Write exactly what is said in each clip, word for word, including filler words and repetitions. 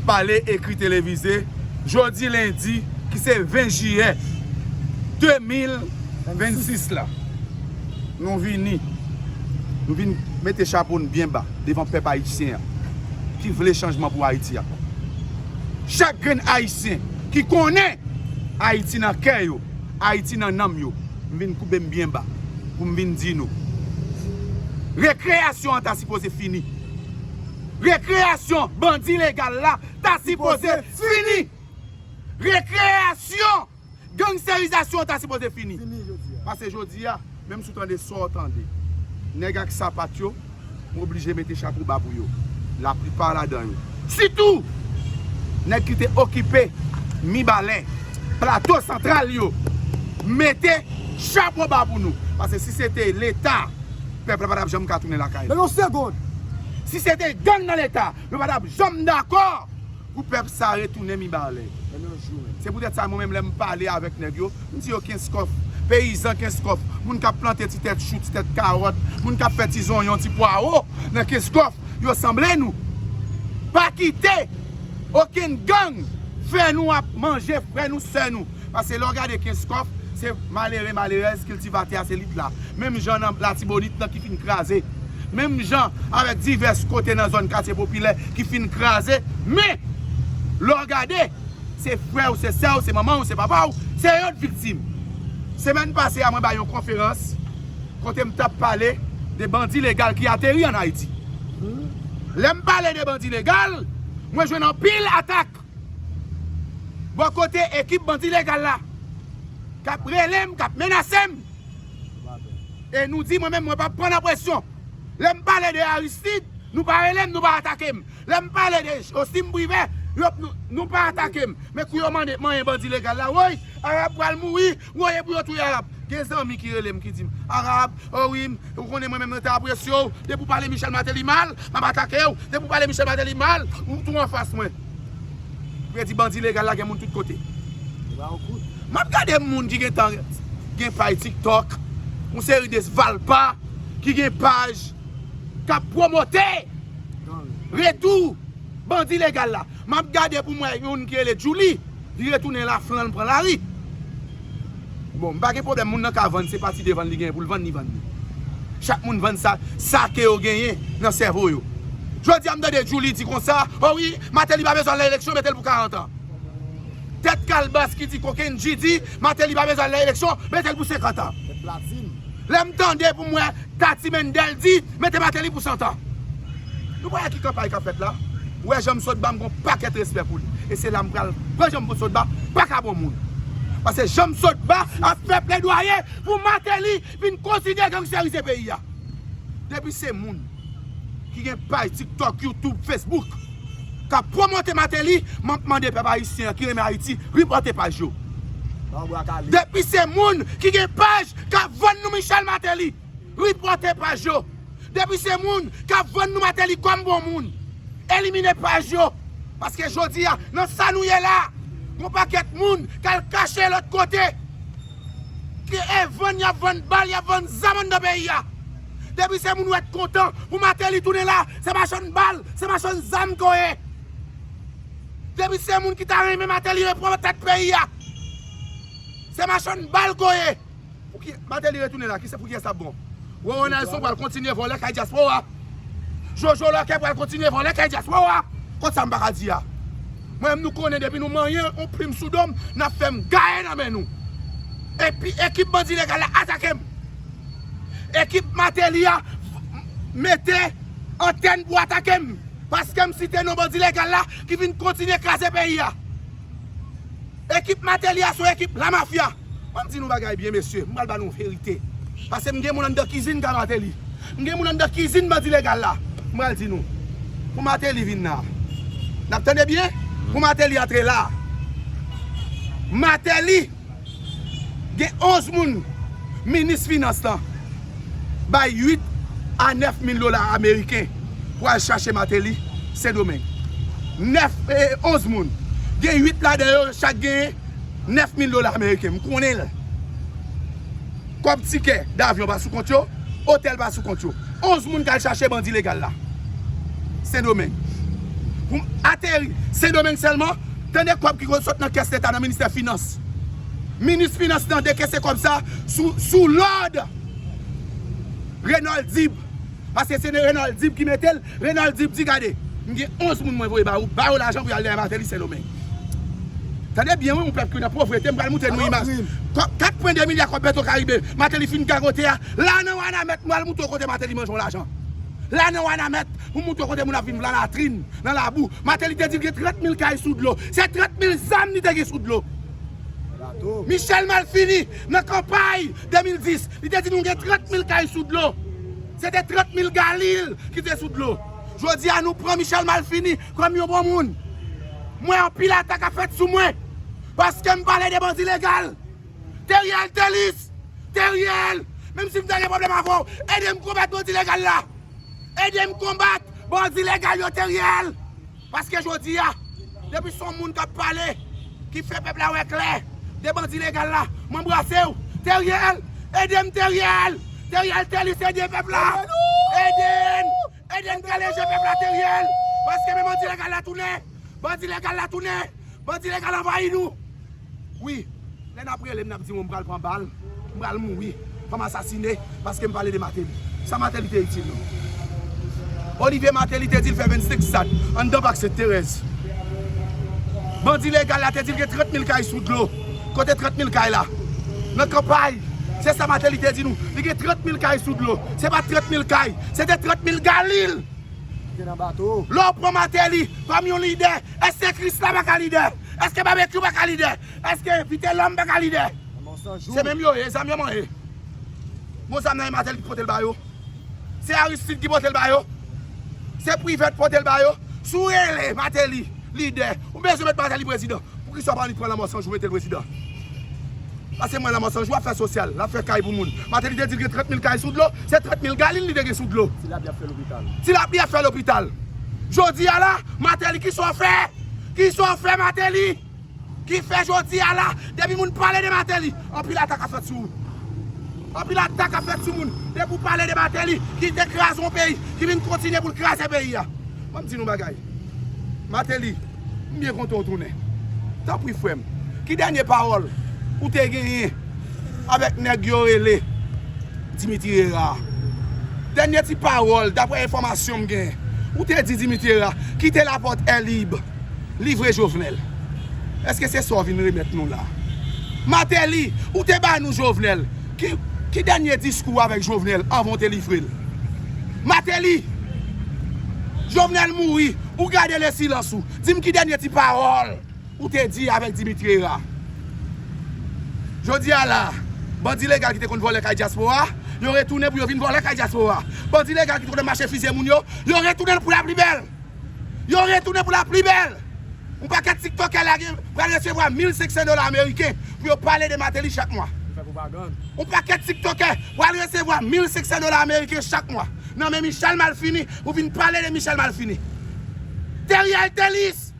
Pale, ekri, televize, jodi lendi, ki se ven jiyè de mil vennsis la, nou vini, nou vin mete chapo n byen ba devan pèp ayisyen an, ki vle chanjman pou Ayiti a. Chak grenn ayisyen ki konnen Ayiti nan kè yo, Ayiti nan nanm yo, m vin koube m byen ba pou m vin di nou, rekreyasyon an ta sipoze fini. Rekreyasyon bandi legal la ta sipoze fini. Rekreyasyon gangsterizasyon ta sipoze fini. Fini jodi a. Paske jodi a, menm si w tande sa w tande, nèg ak sapat yo, m oblije mete chapo ba pou yo. Laplipa ladan yo. Sitou nèg ki te okipe Mibalè, Plato Santral yo, mete chapo ba pou nou. Paske si se te Leta, pèp la pa t ap janm ka tounen lakay li. Men yon segonn. Si se te gang nan Leta, yo pa t ap janm dakò pou pèp sa retounen Mibalè. Se poutèt sa, mwen menm, lè m pale avèk nèg yo, m di yo, Kenskòf, peyizan Kenskòf, moun k ap plante ti tèt chou, ti tèt kawòt, moun k ap fè ti zonyon, ti pwawo nan Kenskòf, yo sanble nou. Pa kite okenn gang fè nou ap manje frè nou, sè nou. Paske lè w gade Kenskòf, se malere, malerèz, kiltivatè a, se lit la. Menm jan nan Latibonit nan ki fin kraze. Menm jan avèk divès kote nan zòn katye popilè ki fin kraze. Men, lè w gade, se frè w, se sè w, se manman w, se papa w, se yo t viktim. Semèn pase a, mwen bay yon konferans kote m t ap pale de bandi legal ki ateri ann Ayiti. Lè m pale de bandi legal, mwen jwenn anpil atak bò kote ekip bandi legal la, k ap rele m, k ap menase m. E nou di, mwen menm, mwen p ap pran nan presyon. Lè m pale de Aristide, nou pa rele m, nou pa atake m. Lè m pale de Ostim Privè, yo, nou, nou pa atake m. Men kou yo mande, manyen bandi legal la, woy, Arab pral mouri, woy, e pou yo touye Arab. Gen zanmi ki rele m, ki di m, Arab, o wi, ou konnen mwen menm, mwen te apresye w, depi w pale Michel Martelly mal, m ap atake w, depi w pale Michel Martelly mal, ou tou anfas mwen. Kredi bandi legal la gen moun tout kote. M ap gade moun ki gentan gen paj TikTok, yon seri de svalpa ki gen paj k ap pwomote retou bandi legal la. M ap gade pou m wè youn ki rele Djouly, li retounen la flann pran lari. Bon, m pa gen pwoblèm, moun nan ka vann, se pati devan l li genyen pou l vann, li vann li. Chak moun vann sa, sa ke yo genyen nan sèvo yo. Jodi a, m tande Djouly di konsa, o wi, Martelly pa bezwen al nan eleksyon, mete l pou karant an. Tèt kalbas ki di kokenn Djidi, Martelly pa bezwen al nan eleksyon, mete l pou senkant an. Lè m tande pou m wè Tati Mendel di, mete Martelly pou san tan. Nou pa wè ki kanpay k ap fèt la? Ou wè jan m sot ba m gon pakèt respè pou li. E se la m pral pran jan m sot ba, pa ka bon moun. Paske jan m sot ba ap fè pledwaye pou Martelly vin kontinye gangsterize peyi a. Depi se moun ki gen paj TikTok, YouTube, Facebook, k ap pwomote Martelly, m ap mande pèp ayisyen an ki renmen Ayiti, ripòte paj yo. Depi se moun ki gen paj k ap vann nou Michel Martelly, ripòte paj yo. Depi se moun k ap vann nou Martelly kòm bon moun, elimine paj yo. Paske jodi a, nan sa nou ye la, gon pakèt moun k al kache lòt kote. Ki e vann, y ap vann bal, y ap vann zam anndan peyi a. Depi se moun w ap kontan pou Martelly tounen la, se machann bal, se machann zam ke w ye. Depi se moun ki ta renmen Martelly repran tèt peyi a, se machann bal ke w ye. Pou ki Martelly retounen la, ki se pou kiyès l ap bon? Roro Nelson pral kontinye vòlè kay dyaspora. Jojo Lòkè pral kontinye vòlè kay dyaspora. Kont sa m pa ka di a. Mwen menm nou konnen depi nou manyen yon plim sou do m, n ap fè m gaye nan men nou. Epi ekip bandi legal la atake m. Ekip Martelly a mete antèn pou atake m. Paske m site non bandi legal la ki vin kontinye kraze peyi a. Ekip Martelly a se yon ekip lamafya. Ban m di nou bagay byen, mesye. M pral ba nou verite. Paske m gen moun anndan kizin ka Martelly. M gen moun anndan kizin bandi legal la. M pral di nou. Pou Martelly vin la. N ap tande byen? Pou Martelly antre la. Martelly gen onz moun, minis finans lan bay uit a nèf mil dola ameriken pou al chache Martelly Sendomeng. Nèf, e, onz moun. Gen uit ladan yo, chak genyen nèf mil dola ameriken. M konnen l. Kòb tikè davyon pa sou kont yo, otèl pa sou kont yo. Onz moun k al chache bandi legal la Sendomeng. Pou m, a Teri, Sendomeng sèlman, tande kòb ki konn sot nan kès leta nan ministè finans. Minis finans nan dekese kòb sa sou, sou lòd Renold Dib. Paske se Renold Dib ki mete l, Renold Dib di, "Gade, m gen onz moun mwen voye ba ou, ba yo lajan pou y al dèyè Martelly Sendomeng." Tande byen, wi, yon pèp ki nan povrete, m pral montre nou imaj. Kòb kat pwen de milya kòb Petro Caribe, Martelly fin gagote a, la nan Wanament, m pral montre w kote Martelly manje yon lajan. La nan Wanament, pou montre w kote moun ap vin lan latrin, nan labou. Martelly te di l gen trant mil kay sou dlo. Se trant mil zam li te gen sou dlo. Michel Malfini, nan kanpay de mil dis, li te di nou gen trant mil kay sou dlo. Se te trant mil galil ki te sou dlo. Jodi a, nou pran Michel Malfini kòm yon bon moun. Mwen, anpil atak ap fèt sou mwen. Paske m pale de bandi legal. Teriel Telis! Teriel! Menm si m ta gen pwoblèm avè w, ede m konbat bandi legal la! Ede m konbat bandi legal yo, Teriel! Paske jodi a, depi se yon moun k ap pale, ki fè pèp la wè klè de bandi legal la, m anbrase w. Teriel! Ede m, Teriel! Teriel Telis, ede pèp la! Ede n! Ede n kale je pèp la, Teriel! Paske men bandi legal la tounen! Bandi legal la tounen! Bandi legal anvayi nou! Wi, lè n ap rele m, n ap di mwen m pral pran bal, m pral mouri, fò m asasine, paske m pale de Martelly. Sa Martelly te itil nou? Olivier Martelly te di l fè vennsenk sat anndan pak Sent Terèz. Bandi legal la te di l gen trant mil kay sou dlo. Kote trant mil kay la? Nan kanpay. Se sa Martelly te di nou. Li gen trant mil kay sou dlo. Se pa trant mil kay. Se te trant mil galil. Te nan bato. Lè w pran Martelly kòm yon lidè, èske Krisla pa ka lidè? Èske Babekyou pa ka lidè? Èske Vitelòm pa ka lidè? Nan Mòsanjou. Se menm yo ye, zam yo manje. Bon, zam nan e Martelly ki pote l ba yo. Se Aristide ki pote l ba yo. Se Privert pote l ba yo. Si w rele Martelly lidè, ou bezwen met Martelly prezidan. Poukisa w pa annik pran Lanmò San Jou mete l prezidan? Paske mwen Lanmò San Jou ap fè sosyal, l ap fè kay pou moun. Martelly te di l gen trant mil kay sou dlo, se trant mil galil li te gen sou dlo. Ti lapli ap fè lopital. Ti lapli ap fè lopital. Jodi a la, Martelly, kisa w fè? Kisa w fè, Martelly? Ki fè jodi a la, depi moun pale de Martelly, anpil atak ap fèt sou ou. Anpil atak ap fèt sou moun. Depi w pale de Martelly, ki te kraze yon peyi, ki vin kontinye pou l kraze peyi a. Ban m di nou bagay. Martelly, m byen kontan w tounen. Tanpri, frè m, ki dènye pawòl ou te genyen avèk nèg yo rele Dimitri Hérard? Dènye ti pawòl, daprè enfòmasyon m genyen, ou te di Dimitri Hérard kite lapòt è lib, livre Jovenel. Èske se sa w vin remèt nou la? Martelly, ou te ba nou Jovenel. Ki, ki dènye diskou w avèk Jovenel anvan w te livre l? Martelly, Jovenel mouri, ou gade le silence ou. Di m ki dènye ti pawòl ou te di avèk Dimitri Hérard. Jodi a la, bandi legal ki te konn vòlè kay dyaspora, yo retounen pou yo vin vòlè kay dyaspora. Bandi legal ki te konn mache fizye moun yo, yo retounen pou la pli bèl. Yo retounen pou la pli bèl. Yon pakèt tiktokè la gen pral resevwa mil senk san dola ameriken pou yo pale de Martelly chak mwa. Fè pwopagann. Yon pakèt tiktokè pral resevwa mil senk san dola ameriken chak mwa nan men Michel Malfini pou vin pale de Michel Malfini. Teriel Telis!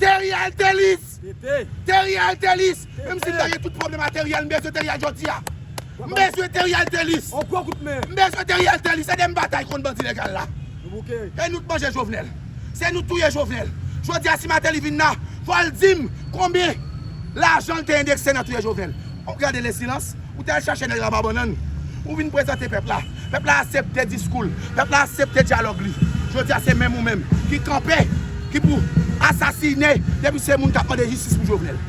Teriel Telis! Tete! Teriel Telis! Menm si m ta gen tout pwoblèm a Teriel, m bezwen Teriel jodi a. M bezwen Teriel Telis! On gwo kout men! M bezwen Teriel Telis! Ede m batay kont bandi legal la! Nou bouke! E nou t manje Jovenel! Se nou t touye Jovenel! Jodi a, si Martelly vin la, fò l di m konbyen lajan l te endekse nan touye Jovenel. Ou gade le silence, ou t al chache nèg la pa bannann. Ou vin prezante pèp la. Pèp la aksepte diskou l. Pèp la aksepte dyalòg li. Jodi a, se menm ou menm ki kanpe, ki pou asasine, depi se moun k ap mande jistis pou Jovenel.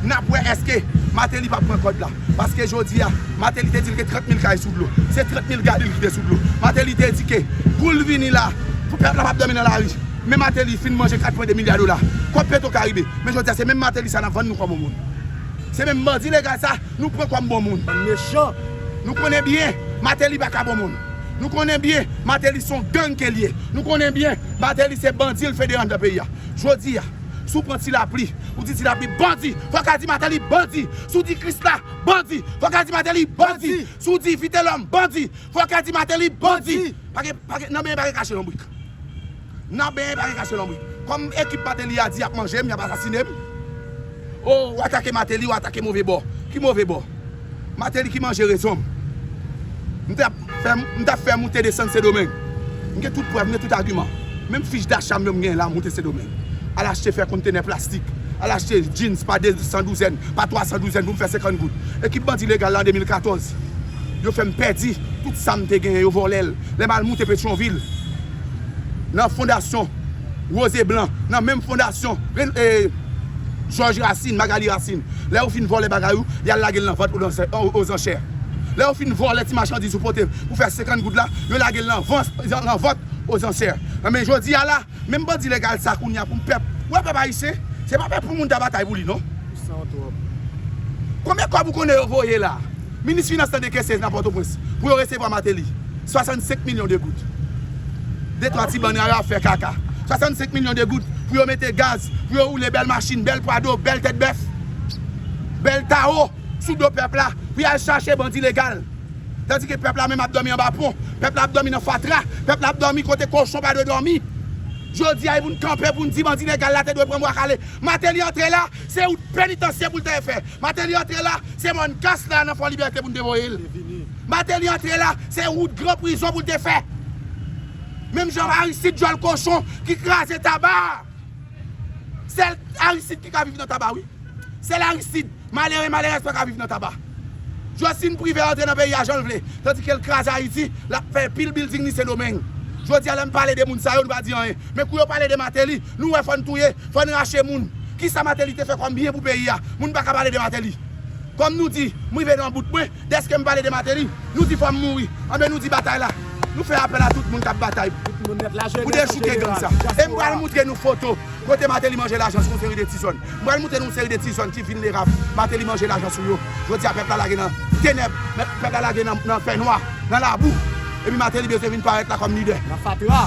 N ap wè èske Martelly p ap pran kòd la. Paske jodi a, Martelly te di l gen trant mil kay sou dlo. Se trant mil galil ki te sou dlo. Martelly te di ke pou l vini la, pou pèp la p ap dòmi nan lari. Men Martelly fin manje kat pwen de milya dola. Kòb Petro Caribe. Men jodi a, se menm Martelly sa n ap vann nou kòm yon moun. Se menm bandi legal sa, nou pran kòm bon moun. Bann mechan. Nou konnen byen, Martelly pa ka bon moun. Nou konnen byen, Martelly se yon gang ke l ye. Nou konnen byen, Martelly se bandi l federe anndan peyi a. Jodi a, si w pran Ti Lapli, ou di Ti Lapli bandi, fò w ka di Martelly bandi. Si w di Krisla bandi, fò w ka di Martelly bandi. Si w di Vitelòm bandi, fò w ka di Martelly bandi. Bandi. Pa gen, pa gen, nan men pa gen kache lonbrik. Nan benyen pa gen kache lonbrik. Kòm ekip Martelly a di y ap manje m, y ap asasine m. O, w atake Martelly, w atake move bò. Ki move bò? Martelly ki manje rezon m. M t ap fè, m t ap fè moute desann Sendomeng. M gen tout prèv, m gen tout agiman. Menm fich dacha m yo m gen la, m moute Sendomeng. Al achte fè kontenè plastik. Al achte jeans pa de san douzèn, pa twa san douzèn pou m fè senkant goud. Ekip bandi legal la an de mil katòz, yo fè m pèdi tout sa m te genyen, yo vòlè l. Lè m al moute Petyonvil, nan fondasyon Rose Blanc, nan menm fondasyon Ren- eh, Jòj Rasin, Magali Rasin. Lè yo fin vòlè bagay ou, y al lage l nan vant o- o- ozanchè. Lè yo fin vòlè ti machandiz ou pote pou fè senkant goud la, yo lage l nan vant, nan vant ozanchè. Men jodi a la, menm bandi legal sa kounye a pou pèp. Ou wè pèp ayisyen, se pa pèp pou moun ta batay pou li non. Konbyen kòb ou konnen yo voye la? Minis finans tande kese nan Pòtoprens pou yo resevwa Mateli. Swasannsenk milyon de goud. De twa ti bann yo ap fè kaka. Swasannsenk milyon de goud pou yo mete gaz, pou yo woule bèl machin, bèl pwado, bèl tèt bèf, bèl tawo sou do pèp la pou y al chache bandi legal. Tandike pèp la menm ap dòmi anba pon, pèp la ap dòmi nan fatra, pèp la ap dòmi kote kochon pa dwe dòmi. Jodi a, e pou n kanpe pou n di bandi legal la te dwe pran bwa kale. Mateli antre la, se wout penitansye pou l te fè. Mateli antre la, se mòn kas la nan Fò Libète pou n te voye l. Mateli antre la, se wout gran prizon pou l te fè. Menm jan Aristide, djòl kochon ki kraze Taba. Sèl Aristide ki ka viv nan Taba, wi. Sèl Aristide. Malere, malerèz pa ka viv nan Taba. Josine Privè antre nan peyi a jan l vle, tandike l kraze Ayiti, l ap fè pil bilding li Sendomeng. Jodi a, lè m pale de moun sa yo, nou pa di anyen. Men kou yo pale de Mateli, nou wè fò n touye, fò n rache moun. Kisa Mateli te fè kòm byen pou peyi a? Moun pa ka pale de Mateli. Kòm nou di, m rive nan bout mwen, dèske m pale de Mateli, nou di fò m mouri. Anben nou di batay la. Nou fè apèl a tout moun k ap batay pou dechouke gang sa. E m pral moutre nou foto kote Mateli manje lajan sou yon seri de ti zòn. M pral moutre nou yon seri de ti zòn ki vilnerab. Mateli manje lajan sou yo. Jodi a, pèp la lage nan tenèb, pèp la lage nan, nan fènwa, nan labou. Epi Mateli bezwen vin parèt la kòm lidè. Nan fatra.